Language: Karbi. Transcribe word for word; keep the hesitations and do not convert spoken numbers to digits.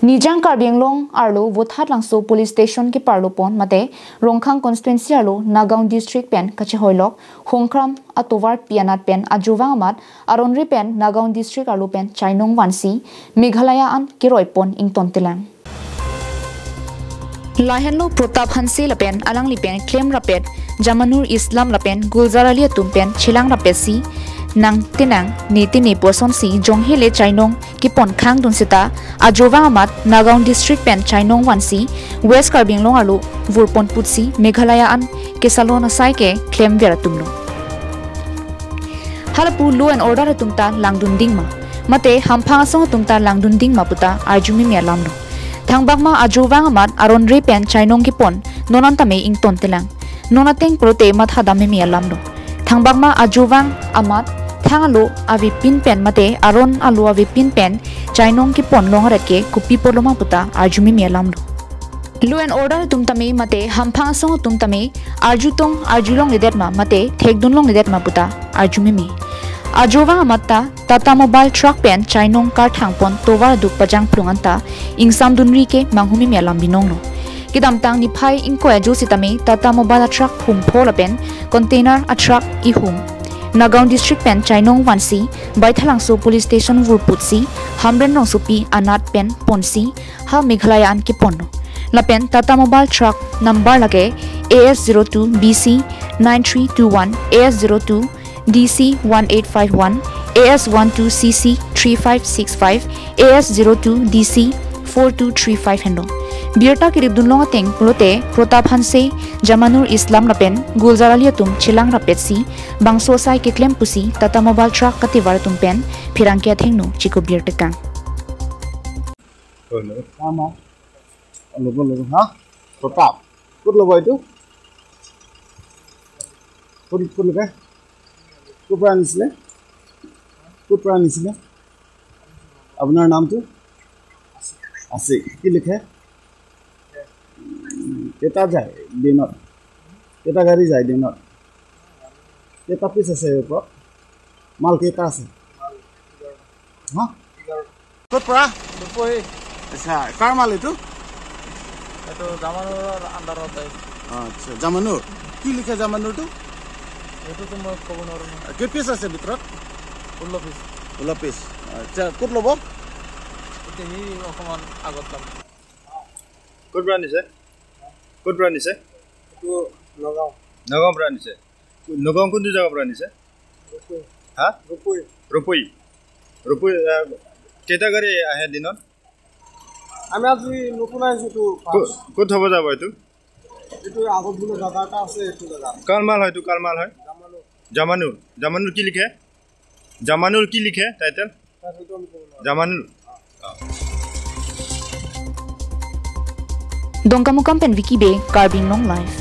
Nijang Karbi Anglong arlo Vothatlangso Police Station keparlo pon mate Rongkhang Constituency arlo Nagaon District pen kachehoilok Hongkram atovar pi anat pen ajovang amat aronre pen Nagaon District arlo pen chainong vansi Meghalaya an keroi pon ingtontelang. Lahenlo Pratap Hanse lapen alangli pen klem rapet Jamanur Islam lapen Gulzar Ali atum pen chelang rapetsi nangtenang ne tene pu asonsi jonghele chainong kepon khangdun seta ajovang amat Nagaon District pen chainong vansi West Karbi Anglong arlo vurpon putsi Meghalaya an kesalon asai ke klemver atumlo. Halapu law and order atum ta langdunding ma mate hamphang asong atum ta langdunding ma puta arjumeme alamlo. Thangbak ma ajovang amat aronre pen chainong kepon non an tame ingtontelang. Non ateng pulote mathadam meme alamlo. Thangbak ma ajovang amat thang alo avepin pen mate aron alo avepin pen chainong kepon long aret ke kopi apotlo ma puta arjumeme alamlo. Law and order atum tame mate hamphang asong atum tame arjutong arjulongledet ma mate thekdunlongledet ma puta arjumeme. Ajovang amat ta Tata Mobile truck pen chainong karthang pon tovar aduk pajang phlung anta ingsamdunri ke manghumeme alam binonglo. Kedamtang niphai ingkoi ajo sitame Tata Mobile atruck hum pho lapen container atruck ihum Nagaon District pen chainong vansi Baithalangso Police Station vurputsi Hamren Rongsopi anat pen ponsi ha Meghalaya an keponlo. Lapen Tata Mobile truck number lake A S zero two B C nine three two one, A S zero two D C one eight five one, A S one two C C three five six five, A S zero two D C four two three five henlo. Birta kiripdunlong ateng pulote Pratap Hanse, Jamanur Islam lapen Gulzar Ali atum chelang rapetsi bangso asai keklem pusi Tata Mobile truck kativar atum pen pherangke athengno chikobir tekang. Hello. Nama? Logo, logo, ha? Pratap. Kut logo itu? Kut, kut logo? Kut berani sini? Kut berani sini? আপোনাৰ নামটো? আছে। কি লিখে? কেইটা যায় দিনত? কেইটা গাড়ী যায় দিনত? কেইটা পিচ আছে ওপৰত? মাল কেইটা আছে? হা? ক'ত পৰা? ৰূপহী। আচ্ছা, কাৰ মাল এইটো? এইটো জামানুৰৰ আণ্ডাৰত আহিছে। আচ্ছা, জামানুৰ। কি লিখে জামানুৰটো? এইটোতো মই ক'ব নোৱাৰো নহয়। কেই পিচ আছে ভিতৰত? ষোল্ল পিচ। ষোল্ল পিচ। আচ্ছা, ক'ত ল'ব? এতিয়া সি অকণমান আগত ল'ম। ক'ৰ পৰা আনিছে? ক'ৰ পৰা আনিছে? এইটো নগাঁও। নগাঁৱৰ পৰা আনিছে। নগাঁও কোনটো জেগাৰ পৰা আনিছে? ৰূপহী। হা? ৰূপহী। ৰূপহী। ৰূপহী, আহ, কেইটা গাড়ী আহে দিনত? আমি আজি নতুন আহিছো তো। ক'ত, ক'ত থ'ব যাব এইটো? এইটো আগত বোলে দাদা এটা আছে, এইটো দাদা। কাৰ মাল হয় এইটো? কাৰ মাল হয়? জামানুৰ। জামানুৰ। জামানুৰ কি লিখে? জামানুৰ কি লিখে টাইটেল? তাৰ সেইটো আমি ক'ব নোৱাৰো। জামানুৰ। Dongkamukam pen Vicky Bey, Karbi Anglong Live.